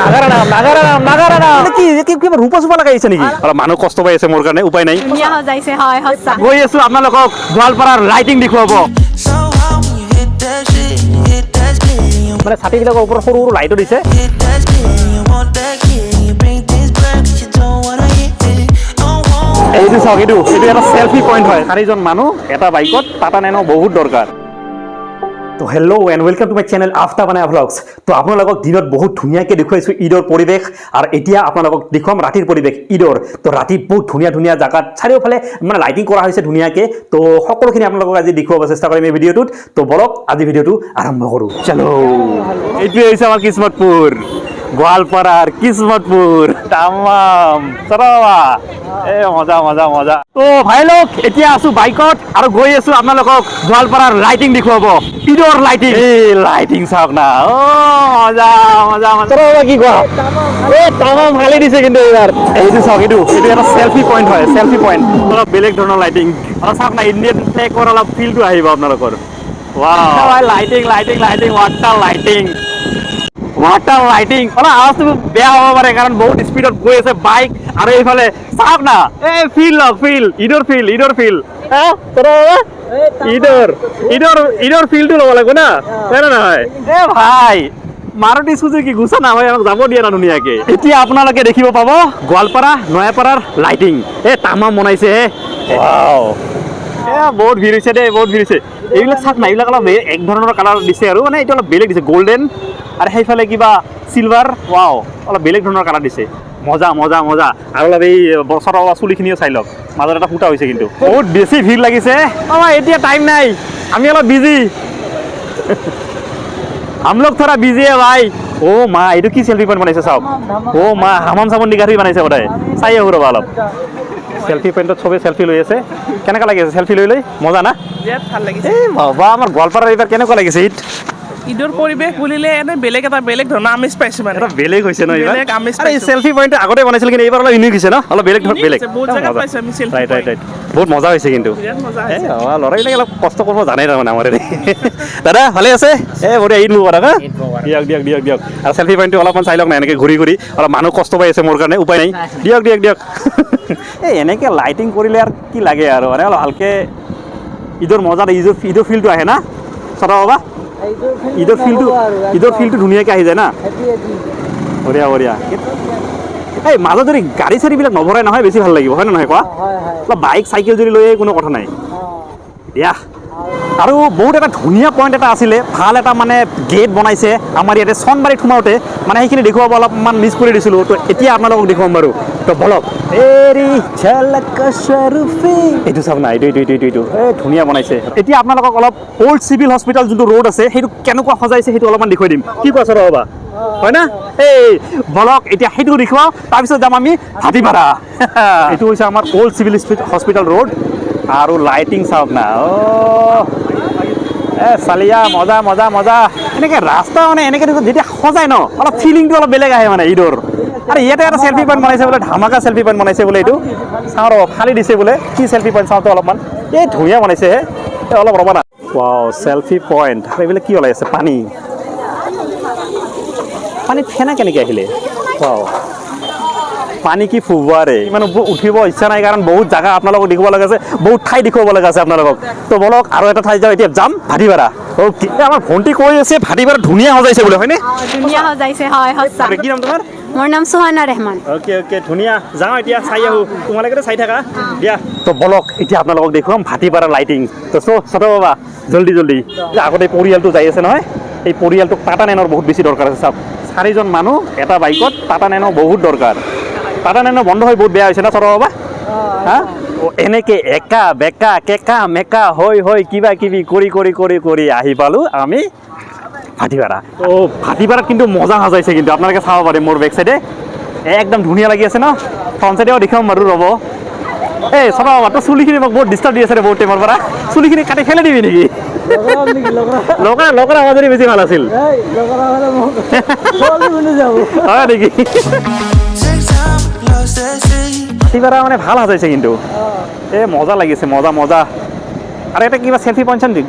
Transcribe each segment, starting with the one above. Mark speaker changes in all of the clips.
Speaker 1: নাগাৰা নাম, নাগাৰা নাম, নাগাৰা নাম। কি কি কিবা ৰূপা চোপা লগাই আহিছে নেকি? অলপ মানুহ কষ্ট পাই আছে মোৰ কাৰণে, উপায় নাই।
Speaker 2: ধুনীয়া সজাইছে, হয় সঁচা।
Speaker 1: গৈ আছো আপোনালোকক গোৱালপাৰাৰ লাইটিং দেখুৱাব।
Speaker 3: So hard when you hit that shit, hit that split, you
Speaker 1: মানে ছাতিবিলাকৰ ওপৰত সৰু সৰু লাইটো দিছে।
Speaker 3: hit that split, you want that kid, you bring things back, but you don't wanna hit it. Don't want.
Speaker 1: এইটো চাওক, এইটো এটা চেলফি পইণ্ট হয়। চাৰিজন মানুহ এটা বাইকত, টাটা নেনো বহুত দৰকাৰ। তো hello and welcome to my channel Aftab Anaya vlogs. তো আপোনালোকক দিনত বহুত ধুনীয়াকৈ দেখুৱাইছোঁ ঈদৰ পৰিৱেশ আৰু এতিয়া আপোনালোকক দেখুৱাম ৰাতিৰ পৰিৱেশ ঈদৰ। তো ৰাতি বহুত ধুনীয়া ধুনীয়া জেগাত চাৰিওফালে মানে লাইটিং কৰা হৈছে ধুনীয়াকৈ। তো সকলোখিনি আপোনালোকক আজি দেখুৱাব চেষ্টা কৰিম এই ভিডিঅ'টোত। তো বলক, আজি ভিডিঅ'টো আৰম্ভ কৰোঁ। চলো, এইটোৱে হৈছে আমাৰ কিসমতপুৰ, গোৱালপাৰাৰ কিসমতপুৰ। তামাম চৰবা, এ মজা মজা মজা। তো ভাই লোক, এতিয়া আছো বাইকত আৰু গৈ আছো আপোনালোকক গোৱালপাৰাৰ লাইটিং দেখুৱাব, ঈদৰ লাইটিং। এই লাইটিং চাওক না, অ মজা মজা মজা। চৰবা, কি কোৱা? এ তামাম ভালে দিছে কিন্তু এইবাৰ। এইটো চাওক, এইটো এটা চেলফি পইণ্ট হয়, চেলফি পইণ্ট। অলপ বেলেগ ধৰণৰ লাইটিং অলপ চাওক না, ইণ্ডিয়ান ফ্লেগৰ অলপ ফিলটো আহিব আপোনালোকৰ। Wow, lighting lighting lighting, what a lighting, what a lighting! অলপ আৱাজটো বেয়া হ'ব পাৰে, কাৰণ বহুত স্পীডত গৈ আছে বাইক। আৰু এইফালে চাওক না, এই ফিল লওক, ফিল, ঈদৰ ফিল, ঈদৰ ফিল, ঈদৰ ঈদৰ ঈদৰ ফিলটো ল'ব লাগিব না, হয় নে নহয়? এ ভাই, মাৰুতি চুজুকি গুচা না ভাই, আমাক যাব দিয়া না ধুনীয়াকে। এতিয়া আপোনালোকে দেখিব পাব গোৱালপাৰা নয়াপাৰাৰ লাইটিং। এ তামাম বনাইছে হে। ৱাও, এ বহুত ভিৰ হৈছে দেই, বহুত ভিৰ হৈছে। এইবিলাক চাওক না, এইবিলাক অলপ এক ধৰণৰ কালাৰ দিছে আৰু মানে এইটো অলপ বেলেগ দিছে, গল্ডেন আৰু সেইফালে কিবা চিলভাৰ। ৱাও, অলপ বেলেগ ধৰণৰ কালাৰ দিছে। মজা মজা মজা। আৰু অলপ এই বছৰৰ চুলিখিনিও চাই লওক, মাজত এটা ফুটা হৈছে কিন্তু। বহুত বেছি ভিৰ লাগিছে। অ এতিয়া টাইম নাই, আমি অলপ বিজি, हम लोग थोड़ा बिजी है भाई। অ মা, এইটো কি চেলফি পইণ্ট বনাইছে চাওক। অ মা, হামাম চাবোন দি গাড়ী বনাইছে বোধহয়। চাই আহো ৰ'বা অলপ। চেলফি পইণ্টত চবে চেলফি লৈ আছে। কেনেকুৱা লাগি আছে চেলফি লৈ লৈ? মজা না?
Speaker 4: বিৰাট ভাল লাগিছে।
Speaker 1: এই বাবা, আমাৰ গোৱালপাৰাৰ এইবাৰ কেনেকুৱা লাগিছে ঈদ?
Speaker 4: ঈদৰ পৰিৱেশ বুলিলে এনে বেলেগ এটা বেলেগ ধৰণৰ আমেজ পাইছো মানে।
Speaker 1: এটা বেলেগ হৈছে ন এইবাৰ?
Speaker 4: বেলেগ আমেজ
Speaker 1: আৰে, এই
Speaker 4: পাইছো।
Speaker 1: চেলফি পইণ্ট আগতে বনাইছিল, কিন্তু এইবাৰ অলপ ইউনিক হৈছে ন, অলপ বেলেগ
Speaker 4: Unique
Speaker 1: বেলেগ
Speaker 4: হৈছে, বহুত জেগাত পাইছো আমি selfie
Speaker 1: right right
Speaker 4: point।
Speaker 1: Right, বহুত মজা হৈছে কিন্তু।
Speaker 4: বিৰাট মজা
Speaker 1: এই
Speaker 4: হৈছে।
Speaker 1: অ, ল'ৰাবিলাক অলপ কষ্ট কৰিব জানে তাৰমানে আমাৰ ইয়াতে। দাদা, ভালে আছে? এ বঢ়িয়া, ঈদ মুবাৰক। হা, দিয়ক দিয়ক দিয়ক দিয়ক। আৰু চেলফি পইণ্টটো অলপমান চাই লওক না, এনেকৈ ঘূৰি ঘূৰি। অলপ মানুহ কষ্ট পাই আছে মোৰ কাৰণে, উপায় নাই। দিয়ক দিয়ক দিয়ক। এই এনেকৈ লাইটিং কৰিলে আৰু কি লাগে আৰু, মানে অলপ ভালকৈ ঈদৰ মজা, ঈদৰ ফিলটো আহে না চটা বাবা? ঈদৰ ফিলটো ধুনীয়াকৈ আহি যায় না। বঢ়িয়া বঢ়িয়া। এই মাজত যদি গাড়ী চাড়ীবিলাক নভৰাই নহয়, বেছি ভাল লাগিব, হয় নে নহয় কোৱা? অলপ বাইক চাইকেল যদি লৈ আহি কোনো কথা নাই দিয়া। আৰু বহুত এটা ধুনীয়া পইণ্ট এটা আছিলে, ভাল এটা মানে গেট বনাইছে আমাৰ ইয়াতে চনবাৰীত সোমাওঁতে, মানে সেইখিনি দেখুৱাব অলপমান মিছ কৰি দিছিলোঁ। তো এতিয়া আপোনালোকক দেখুৱাম বাৰু। তো বলক। এৰি ঝলক স্বৰূপে, এইটো চাওক না, এইটো এইটো এইটো এইটো এইটো এই ধুনীয়া বনাইছে। এতিয়া আপোনালোকক অলপ অল্ড চিভিল হস্পিটেল যোনটো ৰোড আছে, সেইটো কেনেকুৱা সজাইছে সেইটো অলপমান দেখুৱাই দিম। কি কোৱা চৰ বাবা, হয় না? এই বলক, এতিয়া সেইটো দেখুৱাওঁ, তাৰপিছত যাম আমি ভাটিপাৰা। এইটো হৈছে আমাৰ অল্ড চিভিল হস্পিটেল ৰোড আৰু লাইটিং চাওক না। অ' এ চালিয়া, মজা মজা মজা। এনেকে ৰাস্তা মানে এনেকে দেখোন যেতিয়া সজাই ন, অলপ ফিলিংটো অলপ বেলেগ আহে মানে ঈদৰ। আৰু ইয়াতে এটা চেলফি পইণ্ট বনাইছে বোলে, ধামাকা চেলফি পইণ্ট বনাইছে বোলে। এইটো চাওঁ ৰ'ব, ফালি দিছে বোলে। কি চেলফি পইণ্ট চাওঁতো অলপমান। এই ধুনীয়া বনাইছে হে। এই অলপ ৰ'বা না। Wow, selfie point. এইবিলাক কি ওলাই আছে? পানী, পানীত ফেনা কেনেকৈ আহিলে? ৱাও, পানী কি ফুৱাৰে! ইমান উঠিব ইচ্ছা নাই, কাৰণ বহুত জাগা আপোনালোকক দেখুৱাব লগা আছে, বহুত ঠাই দেখুৱাব লগা আছে আপোনালোকক। তো বলক, আৰু এটা ঠাই যাওঁ। এতিয়া যাম ভাটিপাৰা। অ'কে, আমাৰ ভণ্টি কৈ আছে ভাটিপাৰা ধুনীয়া সজাইছে বোলে, হয়নে?
Speaker 2: ধুনীয়া সজাইছে, হয় সঁচা।
Speaker 1: কি নাম তোমাৰ?
Speaker 2: মোৰ নাম সুহানা ৰেহমান।
Speaker 1: অ'কে অ'কে, ধুনীয়া। যাওঁ এতিয়া, চাই আহোঁ। তোমালোকে চাই থাকা দিয়া। তো বলক, এতিয়া আপোনালোকক দেখুৱাম ভাটিপাৰা লাইটিং। তো চ' বাবা, জল্দি জল্দি। আগতে পৰিয়ালটো যাই আছে নহয়, এই পৰিয়ালটোক টাটা নেনৰ বহুত বেছি দৰকাৰ আছে। চাওক, চাৰিজন মানুহ এটা বাইকত, টাটা নেনো বহুত দৰকাৰ। টাটা নেনো বন্ধ হৈ বহুত বেয়া হৈছে না চৰ বাবা? হা, এনেকে একা বেকা কেকা মেকা হৈ হৈ কিবা কিবি কৰি কৰি কৰি কৰি আহি পালোঁ আমি ভাটিপাৰা। তো ভাটিপাৰাত কিন্তু মজা সজাইছে কিন্তু, আপোনালোকে চাব পাৰে মোৰ বেক চাইডে একদম ধুনীয়া লাগি আছে ন। ফ্ৰণ্ট চাইডেও দেখুৱাম বাৰু, ৰ'ব। এই চবা বাবা, তোৰ চুলিখিনি মোক বহুত ডিষ্টাৰ্ব দি আছে ৰে বহুত টাইমৰ পৰা। চুলিখিনি কাটি ফেলে দিবি নেকি? লকৰা লকৰা আৱাজেৰে বেছি ভাল আছিল, হয় নেকি?
Speaker 3: Take time, lost that shit.
Speaker 1: Bhatipara মানে ভাল সজাইছে কিন্তু। এ মজা লাগিছে, মজা মজা। আৰু এটা কিবা চেল্ফি পইণ্ট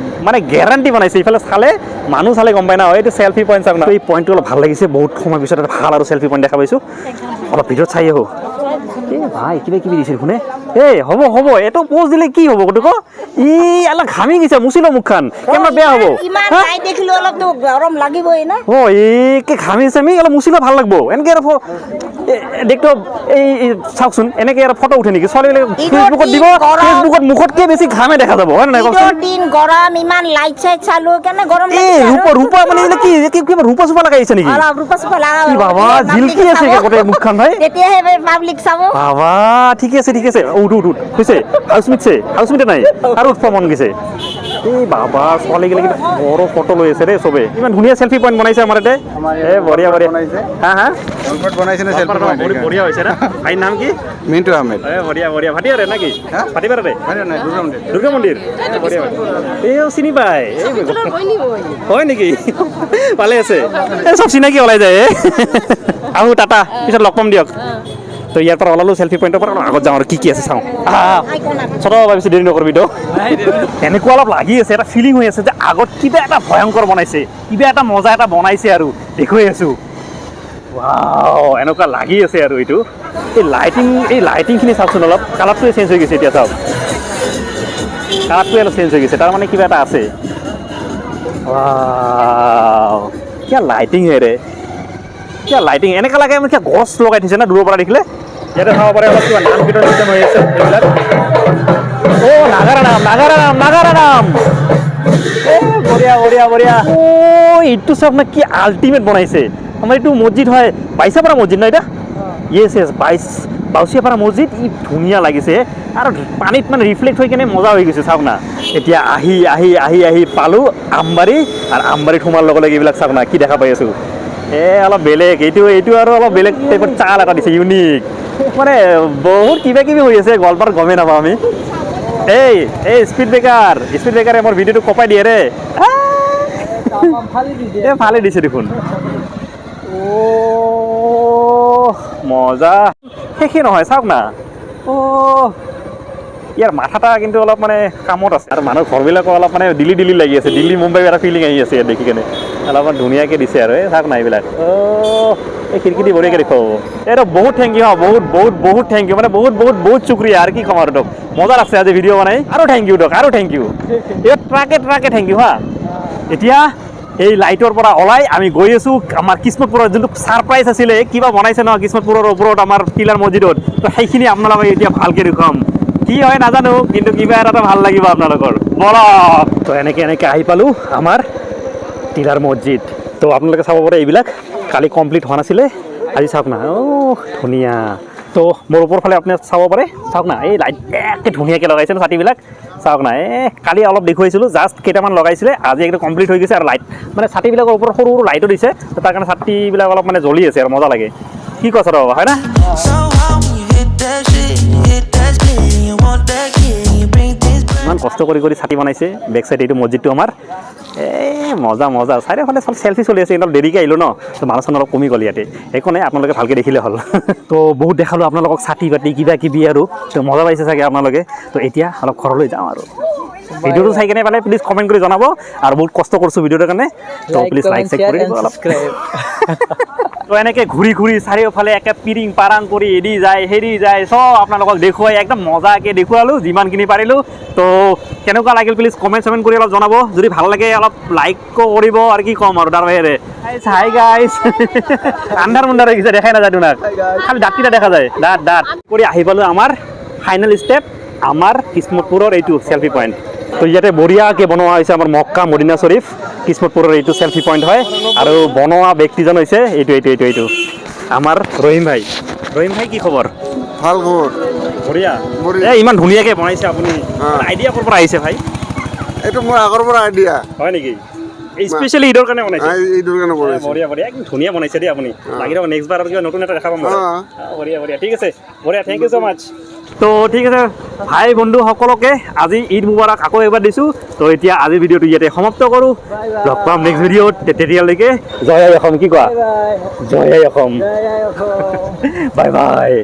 Speaker 1: মানে গেৰাণ্টি বনাইছে। ইফালে চালে মানুহ চালে গম পায় না, এইটো চেল্ফি পইণ্ট চাওক না। এই পইণ্টটো অলপ ভাল লাগিছে, বহুত সময় পিছত এটা ভাল আৰু চেল্ফি পইণ্ট দেখা পাইছোঁ। অলপ ভিতৰত চাই আহোঁ। এই ভাই, কিবা কিবি দিছে দেখোন। এই হ'ব হ'ব, এইটো প'জ দিলে কি হ'ব গোটেই ক? ই অলপ ঘামি গৈছে, মুচি ল মুখখন, কেমেৰা বেয়া হ'ব।
Speaker 5: ইমান
Speaker 1: হা?
Speaker 5: ঠাই দেখিলো, অলপতো গৰম লাগিবই না।
Speaker 1: অ, এইকে ঘামিছে, আমি অলপ মুচিলে ভাল লাগব। এনেকে আৰু দেখতো এই এই চাওকচোন, এনেকে আৰু ফটো উঠে নেকি ছোৱালীবিলাক?
Speaker 5: ঈদৰ
Speaker 1: ফেচবুকত দিব।
Speaker 5: দিন গৰম।
Speaker 1: ফেচবুকত মুখতকে বেছি ঘামে দেখা যাব, হয় নে নাই
Speaker 5: ঈদৰ
Speaker 1: কওকচোন?
Speaker 5: দিন গৰম, ইমান লাইট চাইট চালো, কেনে গৰম
Speaker 1: এই
Speaker 5: লাগিছে আৰু।
Speaker 1: ৰূপা ৰূপা মানে এইবিলাক কি কি কিবা ৰূপা চোপা লগাই আহিছে নেকি?
Speaker 5: অলপ ৰূপা চোপা লগাব।
Speaker 1: কি বাবা, জিলকি আছে গোটেই মুখখন ভাই।
Speaker 5: তেতিয়াহে পাব্লিক চাব।
Speaker 1: বাবা, ঠিকে আছে, ঠিকে আছে। উঠ উঠ উঠ, হৈছে হাউচ মিটছে, হাউচ মিটে নাই আৰু উঠব মন গৈছে। এই বাবা, ছোৱালীগিলা কিন্তু বৰ ফটো লৈ আছে দেই চবে। ইমান ধুনীয়া চেল্ফি পইণ্ট বনাইছে আমাৰ ইয়াতে। এ বঢ়িয়া বঢ়িয়া।
Speaker 6: বনাইছে।
Speaker 1: হা হা।
Speaker 6: কমফৰ্ট বনাইছে নে চেল্ফি?
Speaker 1: বহুত বঢ়িয়া হৈছে না। ভাইৰ নাম কি?
Speaker 6: মিণ্টু আহমেদ।
Speaker 1: এ বঢ়িয়া বঢ়িয়া। ভাটিয়াৰে নেকি?
Speaker 6: হা?
Speaker 1: ভাটিপাৰাতে?
Speaker 6: নাই, দুৰ্গা মন্দিৰ।
Speaker 1: দুৰ্গা মন্দিৰ। এ বঢ়িয়া। এই চিনি পায়। এই হয় নেকি? ভালে আছে। এই চব চিনাকি ওলাই যায়। এ আহো, টাটা, পিছত লগ পাম দিয়ক। তো ইয়াৰ পৰা ওলালো চেল্ফি পইণ্টৰ পৰা, অলপ আগত যাওঁ আৰু কি কি আছে চাওঁ। আহ চব ভাবিছোঁ, দেৰি নকৰিবি তো। এনেকুৱা অলপ লাগি আছে, এটা ফিলিং হৈ আছে যে আগত কিবা এটা ভয়ংকৰ বনাইছে, কিবা এটা মজা এটা বনাইছে আৰু দেখুৱাই আছোঁ। ৱাও, এনেকুৱা লাগি আছে। আৰু এইটো এই লাইটিংখিনি চাওকচোন, অলপ কালাৰটোৱে চেঞ্জ হৈ গৈছে। এতিয়া চাওক, কালাৰটোৱে অলপ চেঞ্জ হৈ গৈছে, তাৰ মানে কিবা এটা আছে। ৱাও, কিয়া লাইটিং হে ৰে, কিয়া লাইটিং! এনেকুৱা লাগে মানে কিবা গছ লগাই থৈছে না দূৰৰ পৰা দেখিলে। ইয়াতে চাব পাৰে, অলপ কিবা নাম কীৰ্তন চিষ্টেম হৈ আছে এইবিলাক। অ' নাগাৰা নাম, নাগাৰা নাম, নাগাৰা নাম। এ বঢ়িয়া বঢ়িয়া বঢ়িয়া। অ' এইটো চাওক না, কি আল্টিমেট বনাইছে। আমাৰ এইটো মছজিদ হয়, বাইচাপাৰা মছজিদ ন এটা? য়েছ, বাউচিয়াপাৰা মছজিদ। ই ধুনীয়া লাগিছে আৰু পানীত মানে ৰিফ্লেক্ট হৈ কেনে মজা হৈ গৈছে, চাওক না। এতিয়া আহি আহি আহি আহি পালোঁ আমবাৰী, আৰু আমবাৰীত সোমোৱাৰ লগে লগে এইবিলাক চাওক না, কি দেখা পাই আছোঁ। এ অলপ বেলেগ এইটো, এইটো আৰু অলপ বেলেগ টাইপৰ চাল এটা দিছে, ইউনিক। মানে বহুত কিবা কিবি হৈ আছে গোৱালপাৰাত, গমেই নাপাওঁ আমি। এই এই স্পীড ব্ৰেকাৰ, স্পীড ব্ৰেকাৰে মোৰ ভিডিঅ'টো কপাই দিয়ে ৰে। এ ভালে দিছে দেখোন। অ' মজা, শেষে নহয়, চাওক না। অ' ইয়াৰ মাথাটা কিন্তু অলপ মানে কামত আছে। আৰু মানুহ ঘৰবিলাকো অলপ মানে দিল্লী দিল্লী লাগি আছে, দিল্লী মুম্বাই এটা ফিলিং আহি আছে ইয়াত দেখি কেনে। অলপমান ধুনীয়াকৈ দিছে আৰু। এই চাওক না এইবিলাক। অ' এই খিৰিকী দি বঢ়িয়াকৈ দেখুৱাব। এইটো বহুত thank U হা, বহুত বহুত বহুত thank U, মানে বহুত বহুত বহুত শুক্ৰিয়া। আৰু কি ক'ম আৰু তোক, মজা লাগছে আজি ভিডিঅ' বনাই। আৰু thank U তোক, আৰু thank U. এই ট্ৰাকে ট্ৰাকে thank U হা। এতিয়া এই লাইটৰ পৰা ওলাই আমি গৈ আছোঁ আমাৰ কিসমতপুৰৰ যোনটো ছাৰপ্ৰাইজ আছিলে, কিবা বনাইছে ন কিসমতপুৰৰ ওপৰত আমাৰ টিলাৰ মছজিদত, তো সেইখিনি আপোনালোকক এতিয়া ভালকৈ দেখুৱাম। কি হয় নাজানো, কিন্তু কিবা এটা ভাল লাগিব আপোনালোকৰ। বলক। তো এনেকৈ এনেকৈ আহি পালোঁ আমাৰ টিলাৰ মছজিদ। তো আপোনালোকে চাব পাৰে, এইবিলাক কালি কমপ্লিট হোৱা নাছিলে, আজি চাওক না। অ' ধুনীয়া। তো মোৰ ওপৰ ফালে আপুনি চাব পাৰে, চাওক না, এই লাইট একে ধুনীয়াকৈ লগাইছে ন ছাতিবিলাক, চাওক না। এই কালি অলপ দেখুৱাইছিলোঁ, জাষ্ট কেইটামান লগাইছিলে, আজি একদম কমপ্লিট হৈ গৈছে। আৰু লাইট মানে ছাতিবিলাকৰ ওপৰত সৰু সৰু লাইটো দিছে, তো তাৰ কাৰণে ছাতিবিলাক অলপ মানে জ্বলি আছে আৰু মজা লাগে। কি কৈছ বাবা, হয় না?
Speaker 3: So hard when you hit that shit, hit that split, you want that kid, you bring things back.
Speaker 1: ইমান কষ্ট কৰি কৰি ছাতি বনাইছে। বেক চাইড এইটো মছজিদটো আমাৰ। এই মজা মজা। চাৰিওফালে চব চেল্ফি চলি আছে। কিন্তু দেৰিকৈ আহিলোঁ ন, তো মানুহ চানুহ অলপ কমি গ'ল ইয়াতে। একো নাই, আপোনালোকে ভালকৈ দেখিলে হ'ল। তো বহুত দেখালোঁ আপোনালোকক ছাতি পাতি কিবা কিবি আৰু, তো মজা পাইছে চাগে আপোনালোকে। তো এতিয়া অলপ ঘৰলৈ যাওঁ। আৰু ভিডিঅ'টো চাই কেনে পালে প্লিজ কমেণ্ট কৰি জনাব। আৰু বহুত কষ্ট কৰিছোঁ ভিডিঅ'টোৰ কাৰণে, তো প্লিজ লাইক চাইক কৰি দিব অলপ। তো এনেকৈ ঘূৰি ঘূৰি চাৰিওফালে একে পিৰিং পাৰাং কৰি এৰি যায় হেৰি যায়, চব আপোনালোকক দেখুৱাই একদম মজাকৈ দেখুৱালোঁ যিমানখিনি পাৰিলোঁ। তো কেনেকুৱা লাগিল প্লিজ কমেণ্ট চমেণ্ট কৰি অলপ জনাব। যদি ভাল লাগে অলপ লাইকো কৰিব। আৰু কি ক'ম আৰু তাৰ বাহিৰে। হাই গাইছ, আন্ধাৰ মুন্ধাৰ হৈ গৈছে, দেখাই নাযায় তোমাক, খালি দাঁতকেইটা দেখা যায়, দাঁত দাঁত কৰি আহি পালোঁ আমাৰ ফাইনেল ষ্টেপ, আমাৰ কিসমতপুৰৰ এইটো চেল্ফি পইণ্ট। তো ইয়াতে বঢ়িয়াকৈ বনোৱা হৈছে আমাৰ মক্কা মদিনা শ্বৰীফ। কিসমতপুৰৰ এইটো চেল্ফি পইণ্ট হয় আৰু বনোৱা ব্যক্তিজন হৈছে এইটো এইটো এইটো এইটো আমাৰ ৰহিম ভাই। ৰহিম ভাই, কি খবৰ?
Speaker 6: ভাল খবৰ।
Speaker 1: বঢ়িয়া।
Speaker 6: বঢ়িয়া।
Speaker 1: এ ইমান ধুনীয়াকৈ বনাইছে আপুনি। আইডিয়া ক'ৰ পৰা আহিছে ভাই?
Speaker 6: এইটো মোৰ আগৰ পৰা আইডিয়া।
Speaker 1: হয় নেকি? এই স্পেচিয়েলি ঈদৰ কাৰণে বনাইছে?
Speaker 6: এইটোৰ কাৰণে বনাইছোঁ।
Speaker 1: বঢ়িয়া বঢ়িয়া, একদম ধুনীয়া বনাইছে দেই আপুনি। লাগি থাকক, নেক্সট বাৰ আৰু কিবা নতুন এটা দেখা পাম বাৰু। বঢ়িয়া বঢ়িয়া, ঠিক আছে, বঢ়িয়া, thank you so মাছ। তো ঠিক আছে ভাই বন্ধু সকলোকে আজি ঈদ মুবাৰক আকৌ এবাৰ দিছোঁ। তো এতিয়া আজিৰ ভিডিঅ'টো ইয়াতে সমাপ্ত কৰোঁ। লগ পাম নেক্সট ভিডিঅ'ত, তেতিয়ালৈকে জয় আই অসম। কি কোৱা? জয় আই অসম। Bye bye.